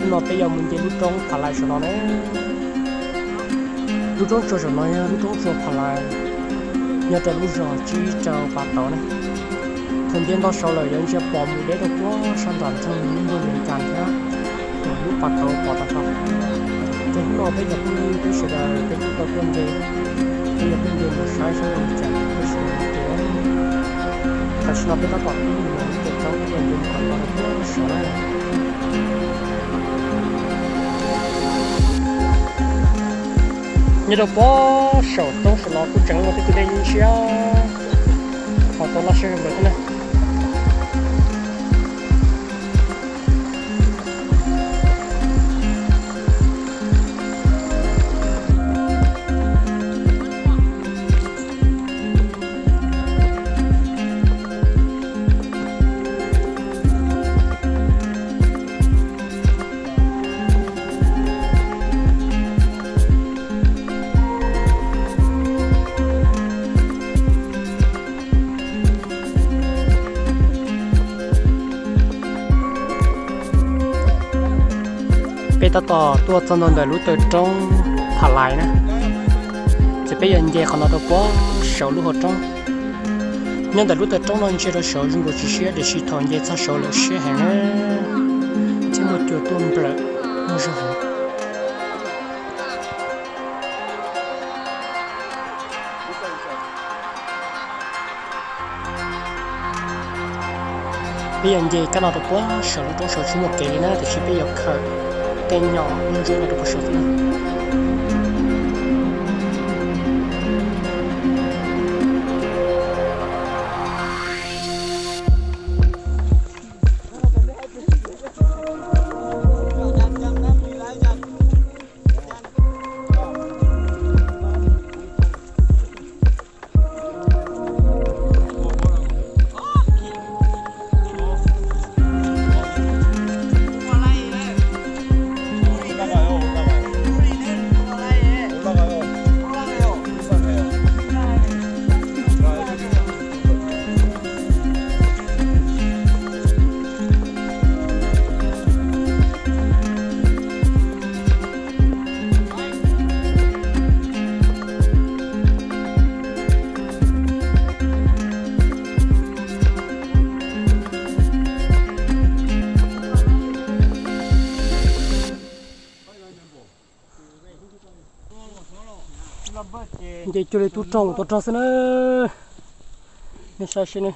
No peb yuav mus nce lub roob Pha Lais saum no na. Lub roob tsua saum no yog lub roob tsua Pha Lais, nyob rau lub zos Tsib Rau Pas Tauv na. Thaum nce nto saud lawm yuav ntsia pom mus deb rau puag sab nram nroog Npuag Nus Cas thiab, lub Pas Tauv pom tag nrho. Ces hnub no peb cov phooj ywg sawv daws peb kuj tau tuaj nce, peb yuav tuaj nce mus saib seb zoo li cas thiab seb zoo li cas. Tam sim no peb tab tom pib mus lub roob, peb yuav nce mus kom tau rau puag saud na. Nyob rau puag saum roob saum no kuj tseem muaj tej tug dej ntsia, ho tau laj siab zoo nkauj thiab na. Peb tab tom tuaj txog ntua ntawm lub taw roob Pha Lais na, ces peb yuav nce qhov no rau puag saum lub hauv roob. Nyob ntawm lub taw roob no ntsia rau saud zoo nkaus tsis siab, tiam sis thaum nce txog saud lawm siab heev na, thiab muaj cua tuaj nplawm muaj zog heev. Peb yuav nce kab no rau puag saum lub roob saud tsis muaj kev li na, tiam sis peb yuav khawm tej nyom ntsuab no rau puag saud xwb na. Nce cuag li tub rog mus tub rog xwb na. Nej saib seb ne.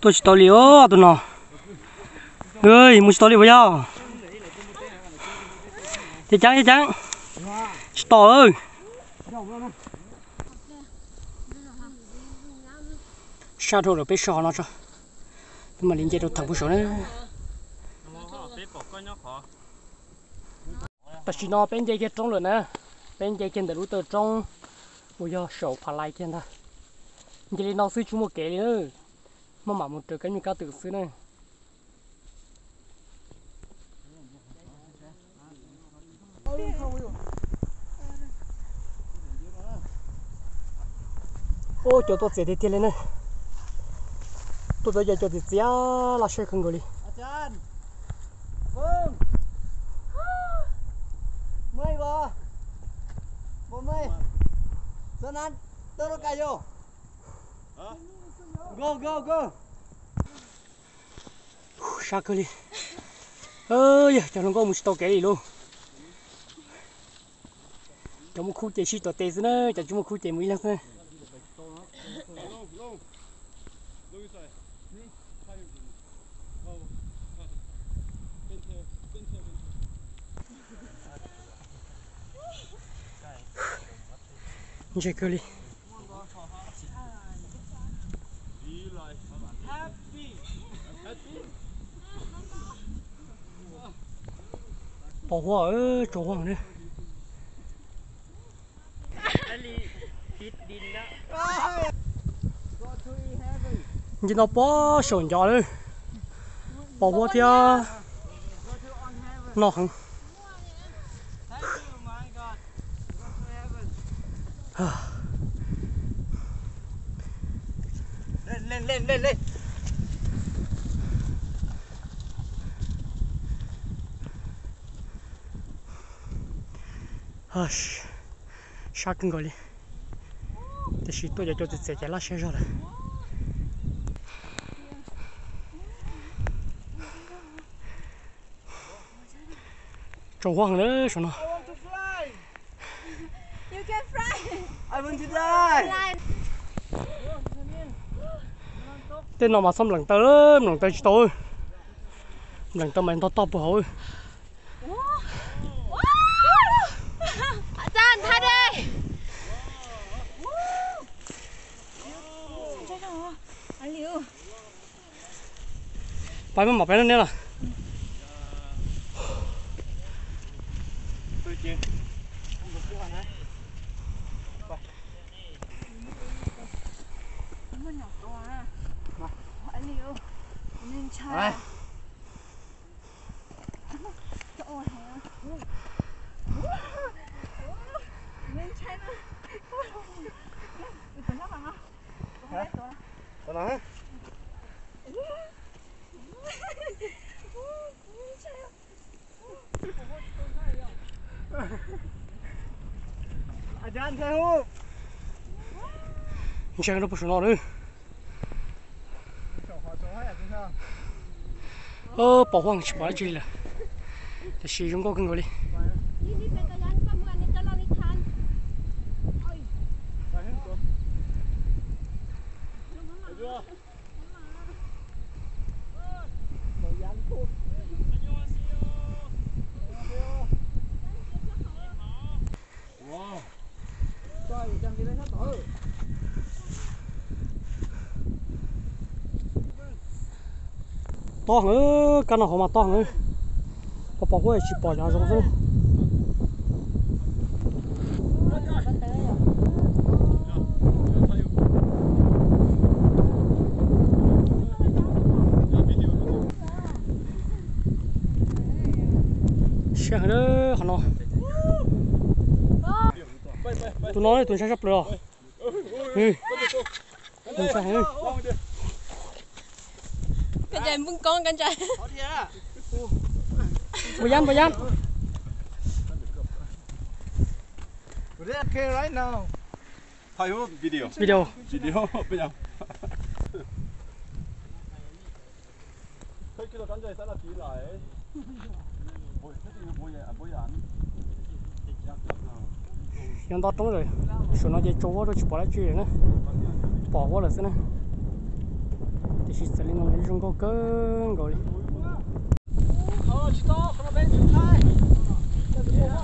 Tuaj tsis tau li os tus no. Mus tsis tau li puas yog? Ceev ceev, ceev ceev. Tsis tau lawm. Sab dhau lawm, peb so qhov no tso, peb mam li nce rau theem puag saud na. Tam sim no peb nce kiag roob lawm na, peb nce kiag ntawm lub taw roob uas yog saum Pha Lais kiag ntag. Nce li no xwb tsis muaj kev li na, maj mam mus raws kab nyuj kab twm xwb na. Ua cov tuaj txias tiag tiag li ne. Tuaj txog cov txias txias laj saib kawg nkaus li. Sab kawg li. Yog cov hluas nkauj mus tsis tau kev li lauj. Cov muaj khub ces sib tuav tes xwb na, cov tsis muaj khub ces mus ib leeg xwb. Ntshe kawg li. Pos huab, tsaus huab ne. Nce no puag saum ncov lawm, pos huab thiab noj heev. Sab kawg nkaus li, tiam sis tuaj cov cua txias txias ces laj siab zog lawm. Tsaus huab heev lawm saum no. Tej no mas txhob nplees taw, nplees taw tsis tau. Nplees taw mas ntog toj puag hauv. Pais maj mam peb neb na. Ntshai rau puag saum no lawm. Pom huab tsis pom dab tsi li lawm, tiam sis zoo nkauj kawg nkaus li. Tob heev, kab no hauv mas tob heev. Pom pom huab tsis pom cov zoo xwb. Siab heev qhov no. Tus no tus ntshai tshaj plaws os. Npau yab, npau yab. Video. Yuav nto roob lawm, saum no ces tsaus huab rau tsis pom dab tsi lawm na. Pom huab lawm xwb na. Tiam sis txawm li no zoo nkauj kawg nkaus li.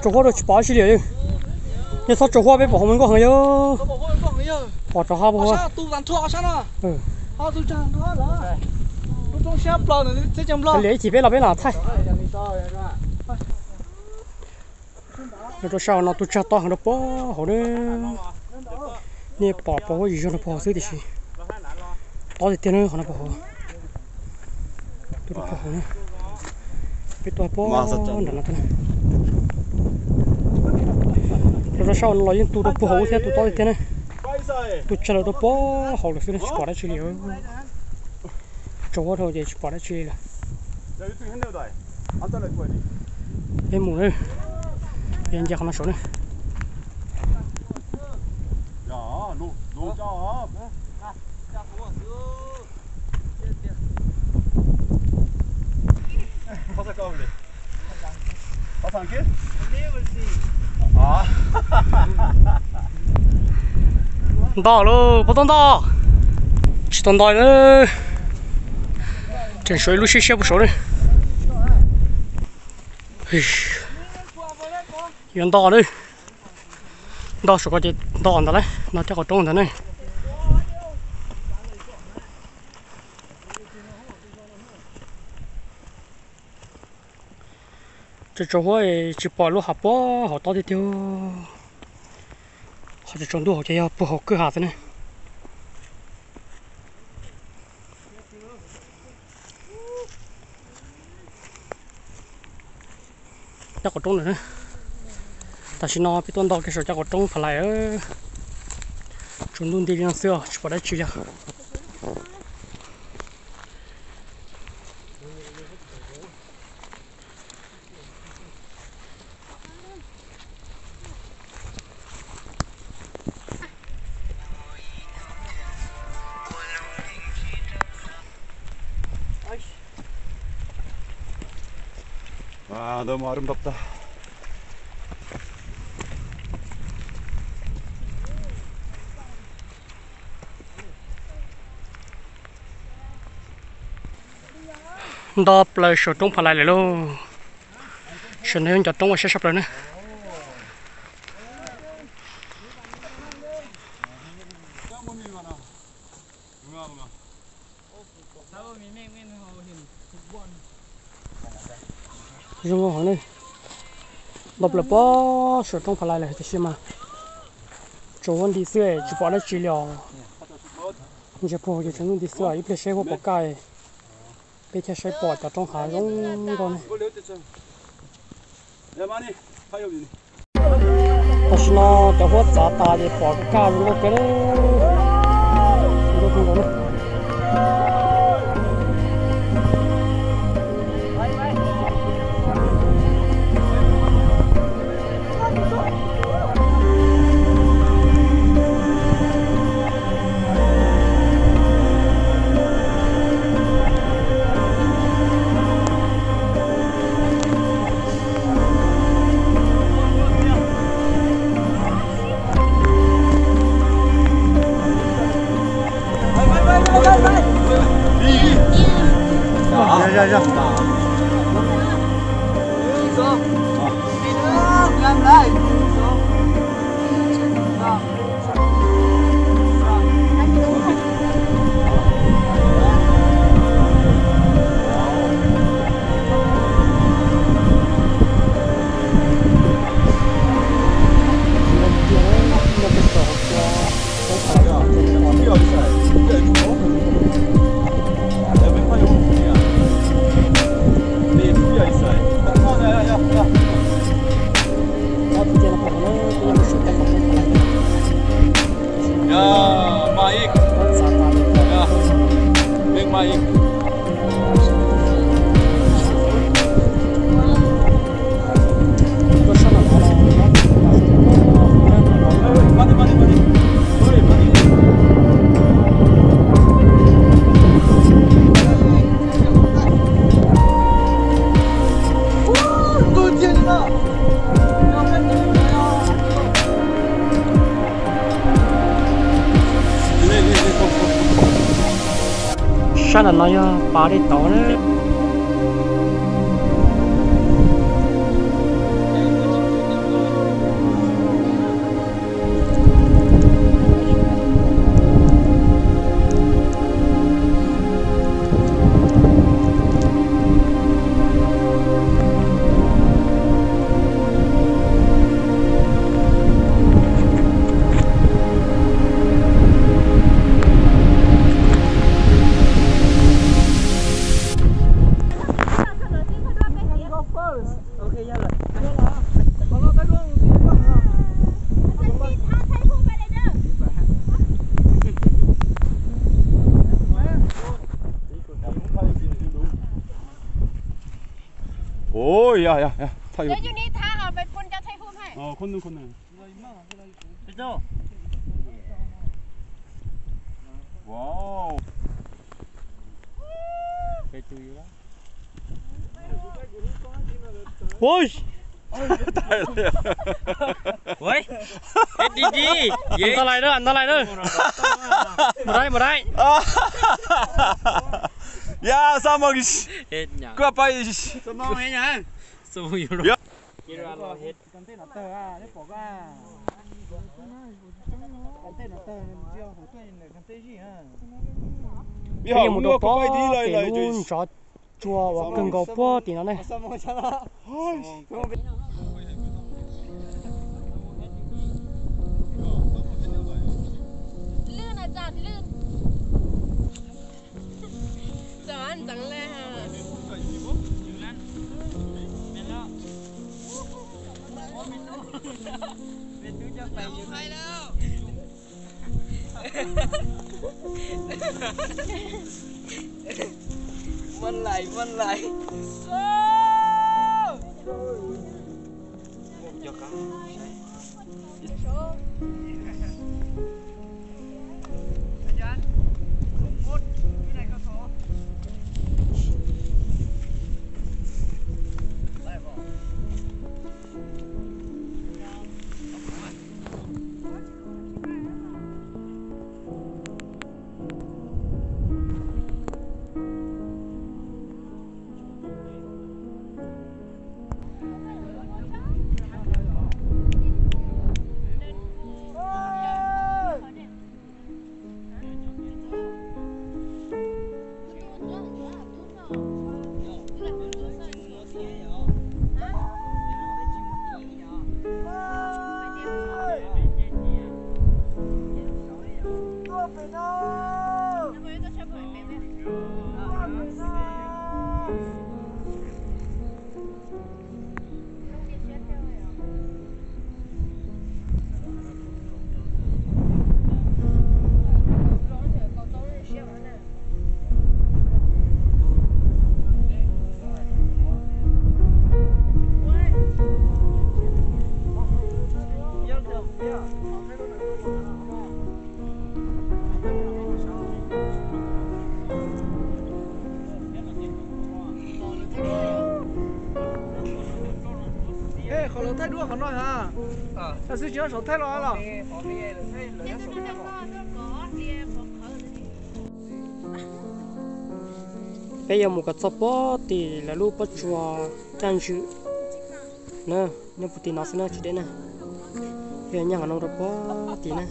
Tsaus huab rau tsis pom dab tsi li. Nej txhob tsaus huab, peb pom hauv nkauj heev yog. Pom rov hab puag huab. Liam ib chim peb los peb lam thaij. Nyob rau sab no tus tsag tob heev rau puag hauv na. Nej pom pom huab yim zog rau puag hauv xwb tiam sis tob tiag tiag na qhov no puag hauv. Tus rau puag hauv na. Peb tuaj puag nram no thiab na. Nyob rau sab no los yeej tu rau puag hauv thiab, tu tob tiag tiag na. Tus tsag los rau puag hauv lawm xwb na, tsis pom dab tsi li. Tsaus huab dhau ces tsis pom dab tsi li lawm. Peb mus na, peb nce qhov no saum na. Nto lauj, puas tau nto? Tsis tau nto na. Tseem suav ib lub siab siab puag saud na. Yuav nto na. Nto saum ko ces nto ntawd lauj, nto caj qaum roob ntawd na. Tsaus tsaus huab tsis pom lub hav puag hauv tob tiag tiag. Qhov tsaus tsaus ntuj hauv ces yog puag hauv kwj ha xwb na. Caj qaum roob ntawd na. Tam sim no peb tuaj nto kiag saum caj qaum roob Pha Lais. Tsaus ntuj nti li no xwb os, tsis pom dab tsi li. Ntawd mas rub npab tag. Nto plaws saum roob Pha Lais lawm lauj. Saum no yog cov roob ua siab tshaj plaws na. Zoo nkauj heev ne. Nto plaws pob saum roob Pha Lais lawm tiam sis mas tsuas huab nti xwb tsis pom dab tsi li os. Ntsia puag ces tseem huab nti xwb, ib pliag saib huab pom kaj peb thiaj saib pom cov roob hav zoo nkauj ne. Tam sim no cov huab txav tas ces pom kaj zoo nkauj kawg li. Yaa, mas ib. Yaa, mas ib. Sab ntawm no yog pas dej tauv na. Ua, ya, ya, ya. Ui. Ntau lais na, ntau lais na. Mus dai, mus dai. Ya, xa mog. Kuj pais. Peb yuav mus rau pob tim lub ntsov tsua uas kawg nkaus puag tim no ne. Muab lais, muab lais. Luaj qhov no ha. Tam sim no tsis nyob saum thaij los los. Peb yuav mus kom txog pob tim lawv lub pob tsuas Caj Ntswm na, nyob puag tim no xwb na tsis deb na. Peb yuav nyob qhov no rau pob tim na.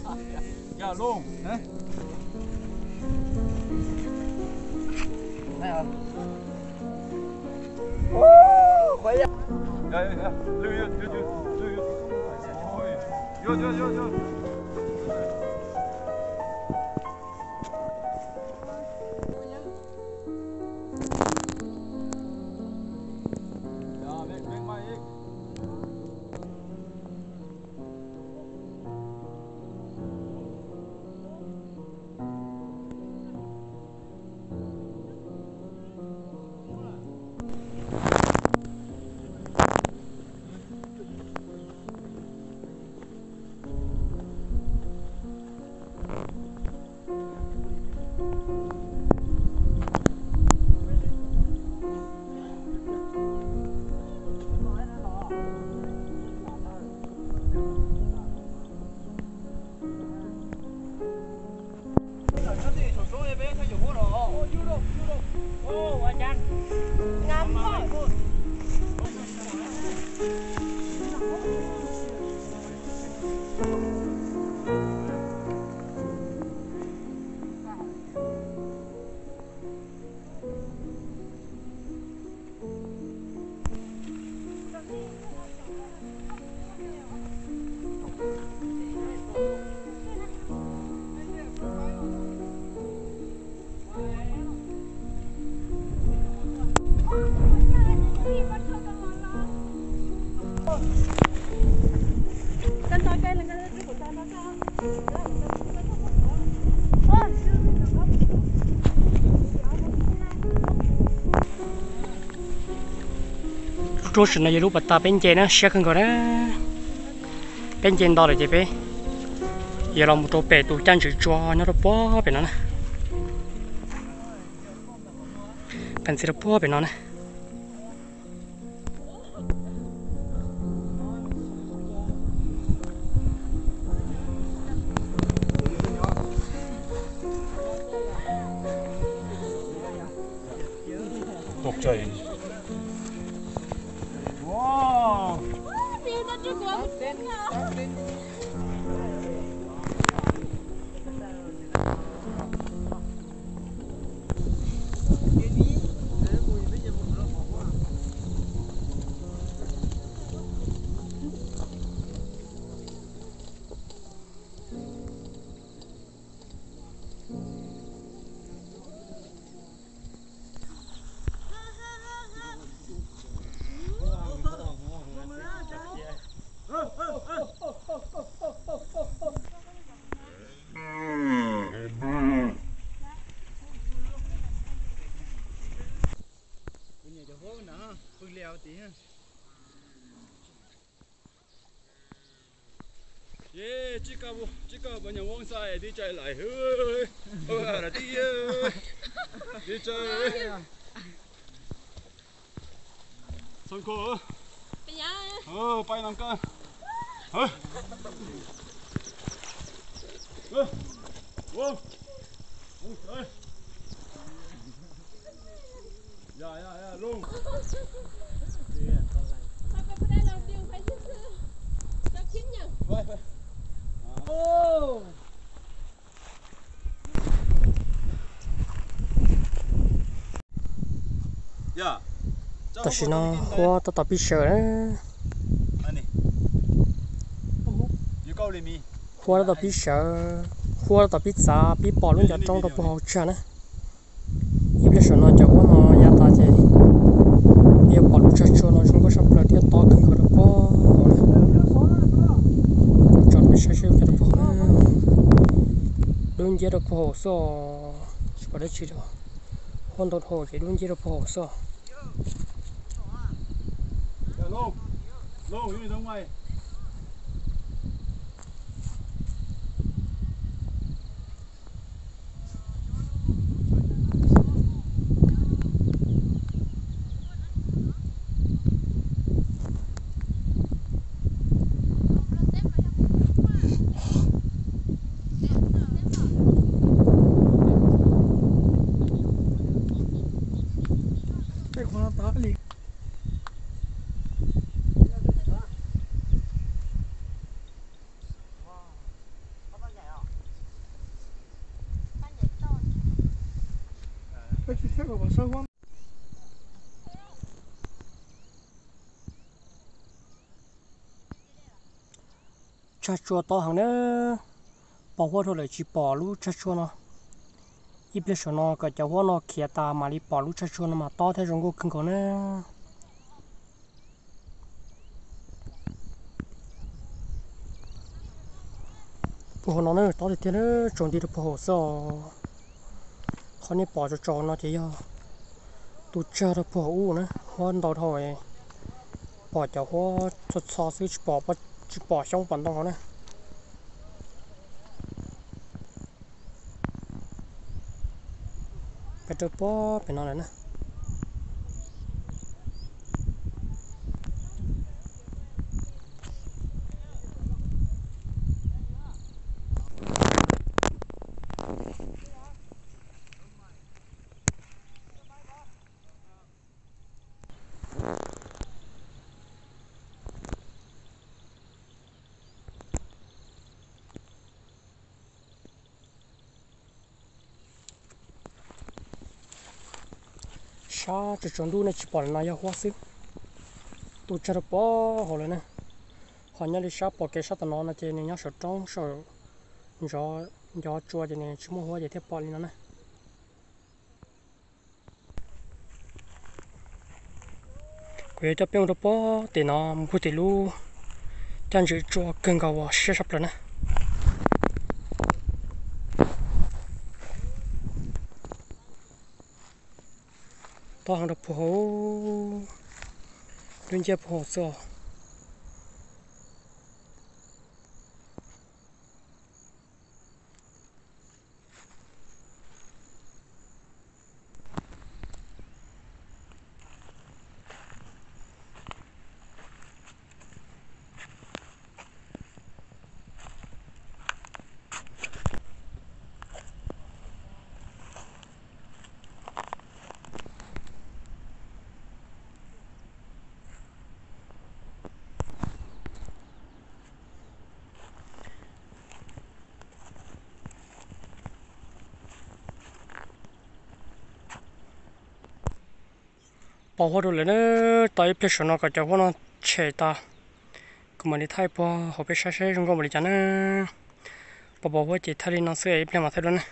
Lub roob sim no yog lub pas tas peb nce na, siab kawg nkaus na. Peb nce nto lawm ces peb yuav los mus rau pem tus Caj Ntswm Tsua nyob rau puag pem no na. Pem ntxiv rau puag pem no na. Tsis kaj, tsis kaj pab nyam voos xais tiv cai lais hwb. Tiv cai. Txhob kho. Pais no koj. Tam sim no Huab tab tom pib sawv na. Huab tab tom pib sawv, Huab tab tom pib txav pib pom lub ncov roob rau puag hauv tsag na. Ib pliag saum no cov huab no ya tas ces peb yuav pom lub tsag tsua no zoo nkauj saj plaws thiab tob kawg nkaus rau puag hauv na. Tso peb saib seb zoo li cas rau puag hauv na. Dub nciab rau puag hauv xwb os, tsis pom dab tsi li. Huab ntau dhau ces dub nciab rau puag hauv xwb os. Tsag tsua tob heev na, pos huab rau lawm tsis pom lub tsag tsua no. Ib pliag saum no kom cov huab no khiav tas mam li pom lub tsag tsua no mas tob thiab zoo nkauj kawg nkaus na. Puag hauv no na tob tiag tiag na, tsaus nti rau puag hauv xwb os. Qhov nej pom tsaus tsaus no ces yog tus tsag rau puag hauv ub na, huab ntau dhau, pom cov huab txho txho xwb, tsis pom, tsis pom xyoob pom ntoo hauv na. Peb rau puag pem no lawm na. Sab tsaus tsaus ntuj nej tsis pom li no yog huab xwb, tus tsag rau puag hauv lawm na. Ho nyob li sab pom kev sab tom no no ces nws nyob saum roob saum ncov tsua ces nws tsis muaj huab ces thiaj pom li no na. Kuv yuav coj peb mus rau puag tim no mus puag tim lub caj ntswg tsua kawg nkaus uas siab sab plaws na. Tob heev rau puag hauv, dub nciab puag hauv xwb os. Pos huab rau lawm na, tos ib pliag saum no kom cov huab no tshem tas, kuv mam li thaij puag hauv peb saib seb zoo nkauj npaum li cas na. Pos pos huab ces thaij li no xwb, ib pliag mam thaij dua na.